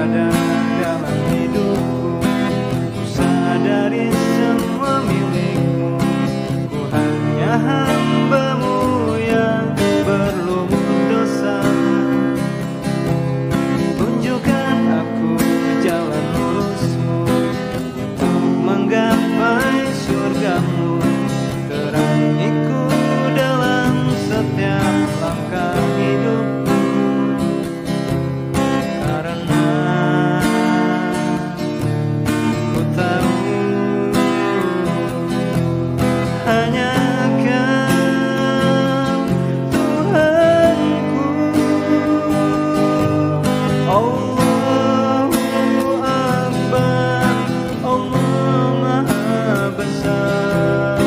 Ada dalam hidupku. Ku sadari semua milikmu. Ku hanya hambamu yang berlumur dosa. Tunjukkan aku jalan lurusmu untuk menggapai surgamu. Terangiku dalam setiap langkah hidupku. Karena ku tahu hanya Kau Tuhanku. Allahu Akbar, Allah Maha Besar.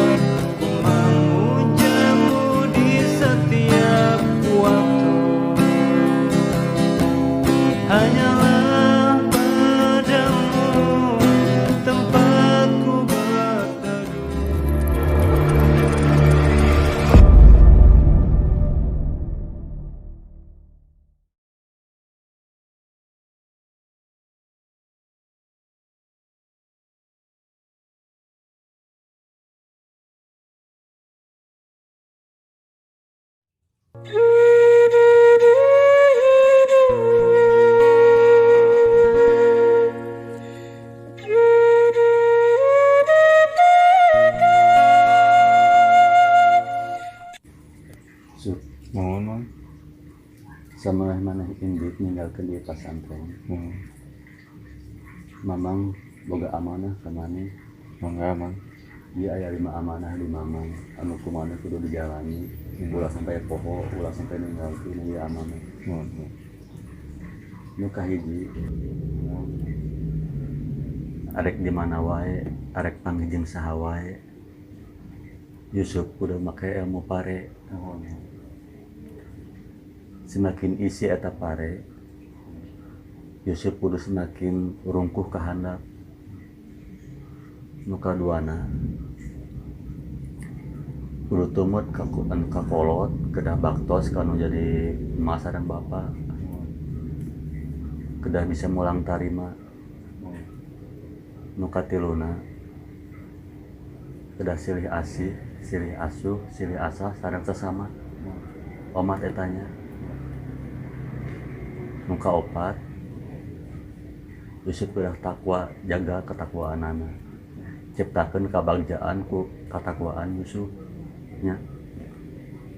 Ku memujamu di setiap waktu. Hanyalah padamu tempatku berteduh. Sup, Mohon, Mang. Sama maneh indit ninggalkeun di pasantren. Mohon. Mamang boga amanah ka maneh. Mangga, Mang. Ieu aya lima amanah di Mamang anu ku maneh kudu dijalani. Ulah sampai poho, ulah sampai ninggalkeun ieu amanah. Mohon, mohon. Nu kahiji, arek di mana wae, arek panggih jeung saha wae, Yusuf kudu make ilmu pare. Mohon, mohon. Semakin isi eta pare, Yusuf kudu semakin rungkuh ka handap. Nu kaduana, kudu tumut ka anu kakolot, kedah baktos ka nu jadi emak sareng bapa, kedah bisa mulang tarima. Nu katiluna, kedah silih asih, silih asuh, silih asah sareng sesama. Omat etanya. Nu kaopat, Yusuf kedah takwa, jaga ketakwaanana, ciptakeun kabagjaan ku katakwaan Yusuf nya.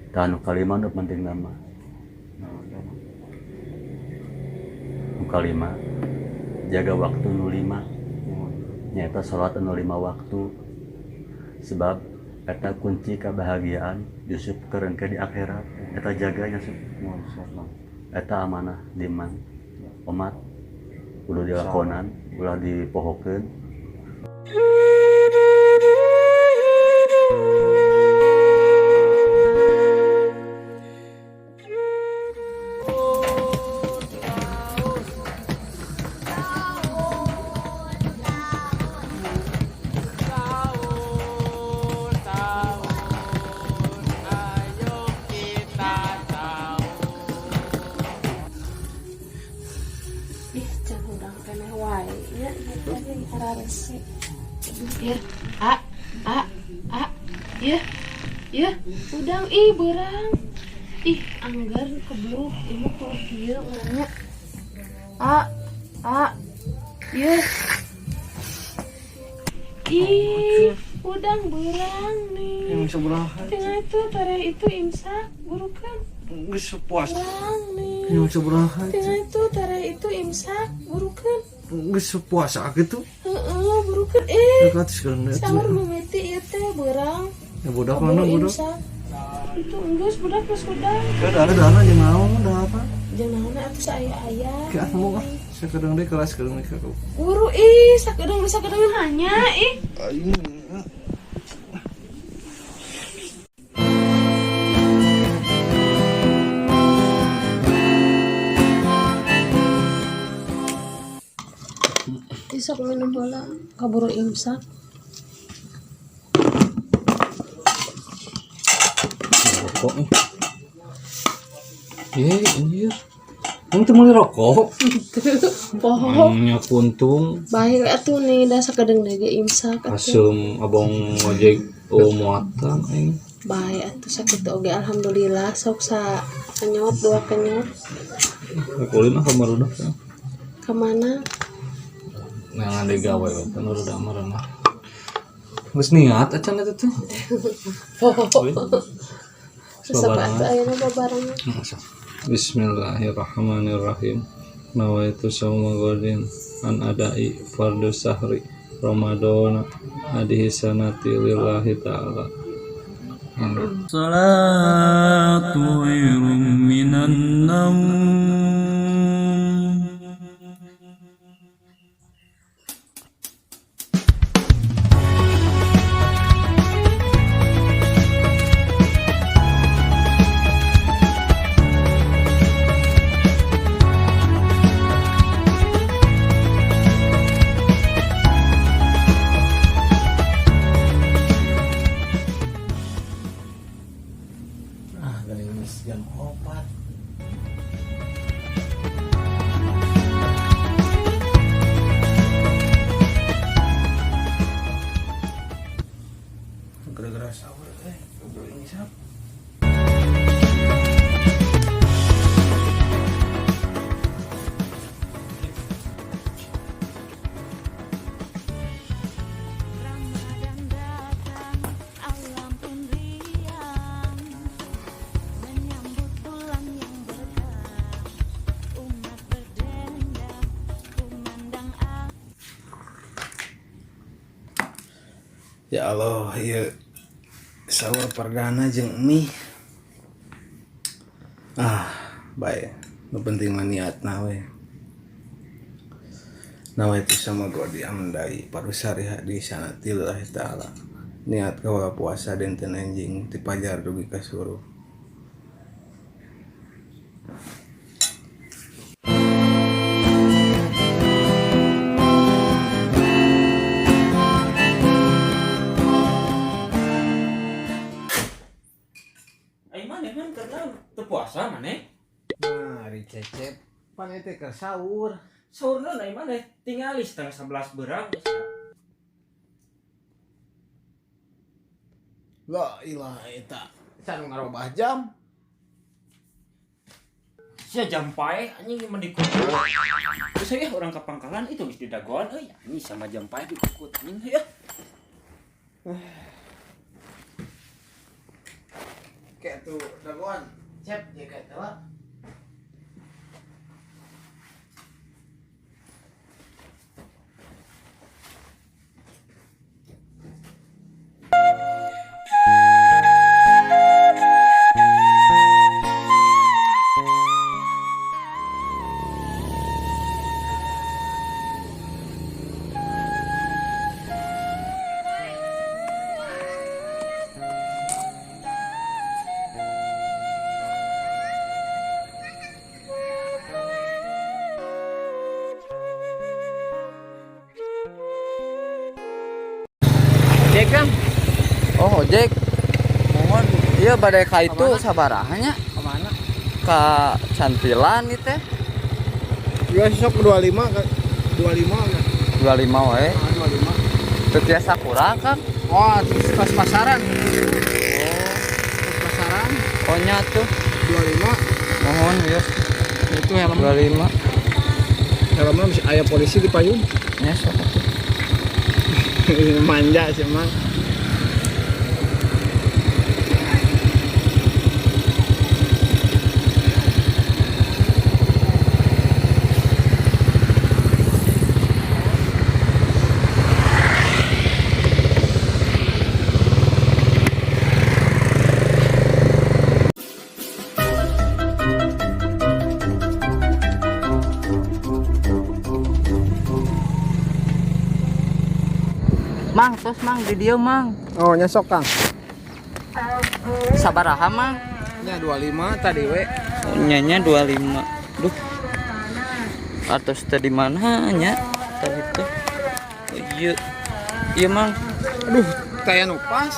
Tah, nu kalima, nu penting nama, nu kalima, jaga waktu nu lima, nyaeta salat anu lima waktu, sebab eta kunci kebahagiaan Yusuf keur engke di akhirat. Eta jaga nya, Yusuf. Mohon, siap, Mang. Eta amanah di Mang omat, kudu dilakonan, ulah dipohokeun. Sahur, sahur, ayo kita sahur. Ih, can hudang keneh wae nya eta jeung ararese. Ya, a a a ya ya hudang, ih, beurang. Ih, anggar kebluk ieu mah kudu kieu urangnya. A a ya. Ih, hudang beurang nih. Yang sebelah. Tinggal itu tareh itu imsak burukan. Geus puas. Beurang nih. Yang sebelah. Tinggal itu tareh itu imsak burukan. Geus puasa gitu. Heeh, burukan eh. Gratis kan itu. Sahur mimiti ieu teh beurang. Ya budak mana Keburu budak? imsak. Itu enggeus budak geus hudang. Ada ada aja mau dah apa? Jeung naon atuh saaya-aya. Kayak mau ah. Sekedang deh kelas sekedang deh kau. Buru ih, sakedeung sakedeung hanya ih. Aing. Ih, sok minum heula kaburu imsak. Rokok nih. Eh, anjir. Kamu tuh meuli rokok? Poho. Nya kuntung. Baik atuh nih da sakedeung deui ge imsak atuh. Asem abang ngojek oh muatan aing. Baik atuh sakitu oge alhamdulillah sok sa kenyot dua kenyot. Kulin ah kamarudak. Ka mana? Nah, digawe we teh barudak mah mah. Geus niat acan eta teh. Poho. Sok atuh ayeuna babarengan. Bismillahirrahmanirrahim. Nawaitu sauma ghadin an adai fardu sahri Ramadana adihi sanati lillahi ta'ala. Salatu khairum minan naum. Ah, geuning jam 4. Gara-gara sahur keburu ngisap. Ramadan datang, alam pun riang, menyambut bulan yang berkah. Umat berdendang, kumandang. Ya Allah, ieu sahur perdana jeung mie. Ah, bae. Nu penting mah niatna we. Nawaitu sauma ghadin an adai fardhu syahri hadzihi sanati lillahi ta'ala. Niat kaula puasa dinten enjing ti fajar dugi ka suruh. Ai maneh man keur teu puasa maneh? Nah, ari Cecep pan eta keur sahur. Sahurna ai maneh tingali 10.30 beurang. La ilaha eta. Can ngarobah jam. Sia jam paeh anjing mah dikukut. Terus ya orang ke pangkalan itu geus didagoan euy anjing sama jam paeh dikukut anjing ya. Kayak tuh dagoan. Cep jeung eta lah. Ojek kan? Oh ojek. Mohon iya badai ka itu sabaraha nya? Kemana? Ka Cantilan ieu teh. Ya sok 25 ka 25 kan. 25 wae. Ah, 25. Teu tiasa kurang kan? Oh, pas pasaran. Oh, pas pasaran. Oh nya tuh. 25. Mohon ya. Itu helm. 25. Helmnya masih aya polisi di payung. Nya sok atuh. Manja sih emang. Mang, tos mang di dieu mang. Oh, nyesok Kang. Sabaraha mang? Nya 25 tadi we. Nya nya 25. Duh. Atos teh di mana nya? Tadi teh. Oh, iya. Iya mang. Aduh, teh nu pas.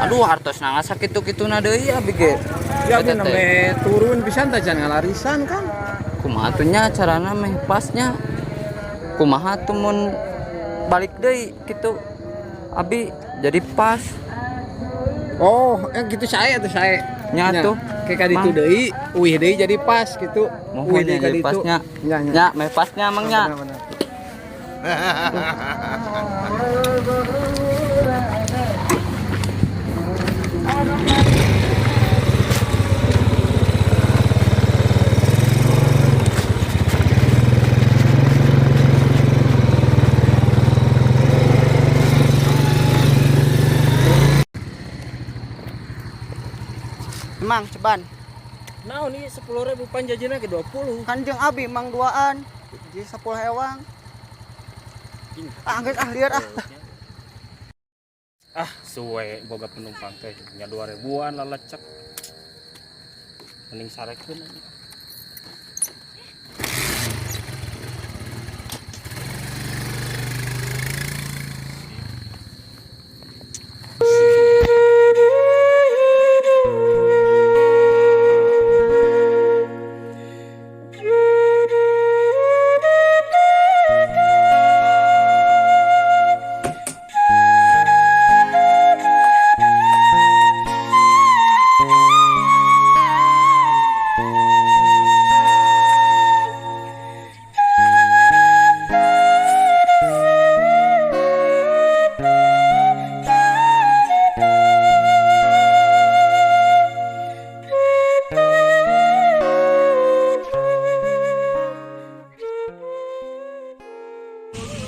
Aduh, hartos nangis sakitu-kituna deui abi ge. Ya Eta abi teh. nembe turun pisan teh jangan ngalarisan Kang. Kumaha tuh nya carana meh pasnya? Kumaha tuh mun balik deui kitu? Abi jadi pas. Oh, gitu saya tuh saya. Nya tuh. Kayak kaditu deui, uih deui jadi pas gitu. Uih deui jadi pasnya. Nya, meh pasnya mang nya. Mang ceban. Naon ieu 10.000 panjajina ke 20. Kan jeung abi mang duaan. Jadi 10 ewang. Ah geus ah lieur ah. Ah suwe boga penumpang teh nya 2000-an lalecek. Mending sarekeun.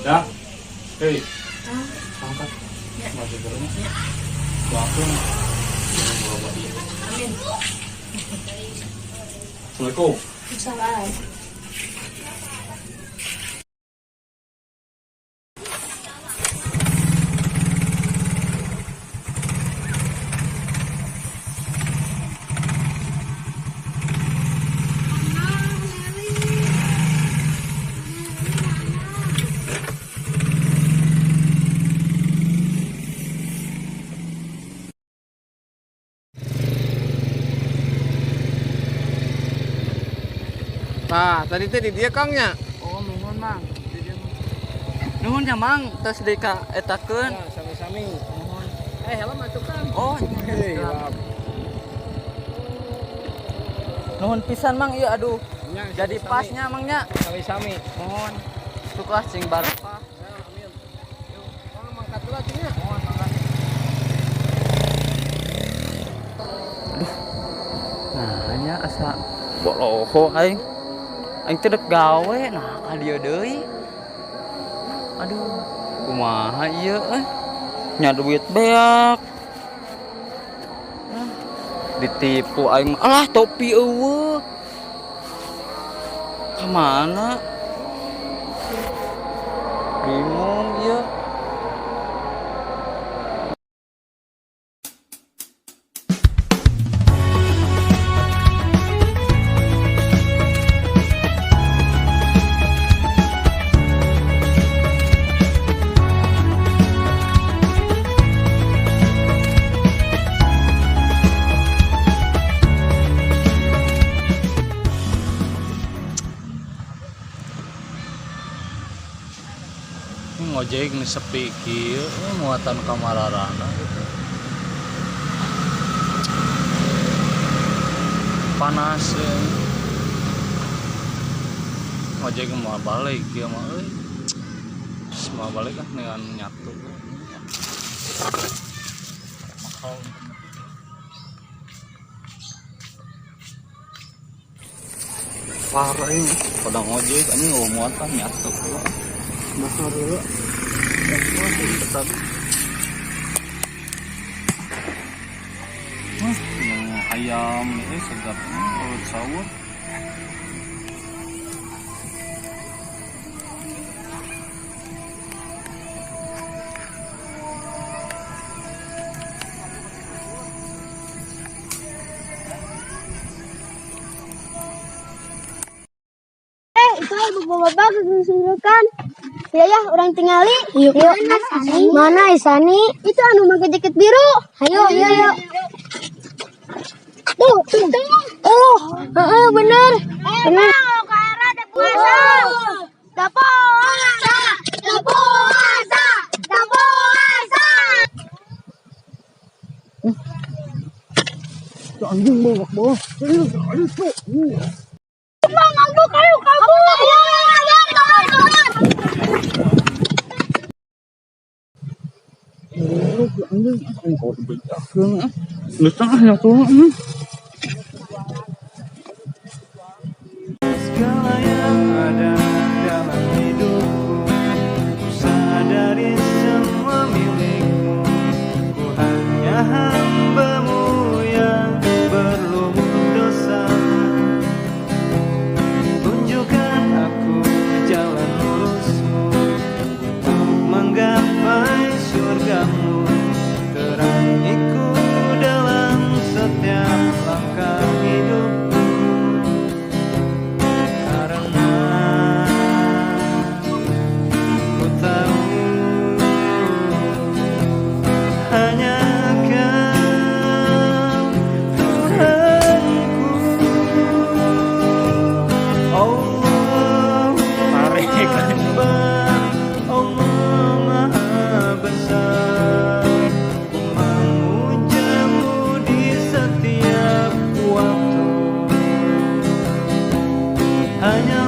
Ya, hei, angkat, masih terus, doakan, Amin. Assalamualaikum. Waalaikumsalam. Nah, tadi teh di dia Kang nya. Oh, nuhun Mang. Nuhun nya Mang, tos deui ka etakeun. Ya, sami-sami. Nuhun. Helm atuh Kang. Oh, iya. Nuhun pisan Mang ieu aduh. Ya, jadi pasnya Mang nya. Sami-sami. Nuhun. Syukur sing barokah. Ya, amin. Mang mangkat dulu atuh nya. Nuhun mangkat. Aduh. Nah, nya asa boloho aing. Aing teh dek gawe, nah ka dieu deui. Aduh, kumaha ieu euy? Nya duit beak. Ditipu aing. Alah, topi eueuh. Ka mana? Bingung ieu. Ngojek nih sepi kieu muatan kamararana gitu. Panas ya. Ngojek mau balik kieu mah euy. Mau balik ah dengan nyatu. Mahal. Parah ini pada ngojek anjing eueuh muatan nyatu. Mahal dulu. Tetap. Ayam ini segar, urut sawur. Itu ibu bapak kesurukan. Ya ya, orang tingali. Yuk, mana Isani? Mana Isani? Itu anu pakai jaket biru. Ayo, ayo, ayo. Tuh, itu. Oh, bener. Bener. Mang, ambuk, ayo kabur. Kabur, kabur. Geus ah yang turun. Segala yang ada dalam hidupku, ku sadari semua milikmu. Ku hanya hambamu yang berlumur dosa. Tunjukkan aku jalan lurusmu untuk menggapai surgamu. Terangiku dalam setiap langkah hidupku, karena ku tahu hanya Kau Tuhanku. Allah Tarik. Akbar, Allah Maha Besar. Ku memujamu di setiap waktu. Hanya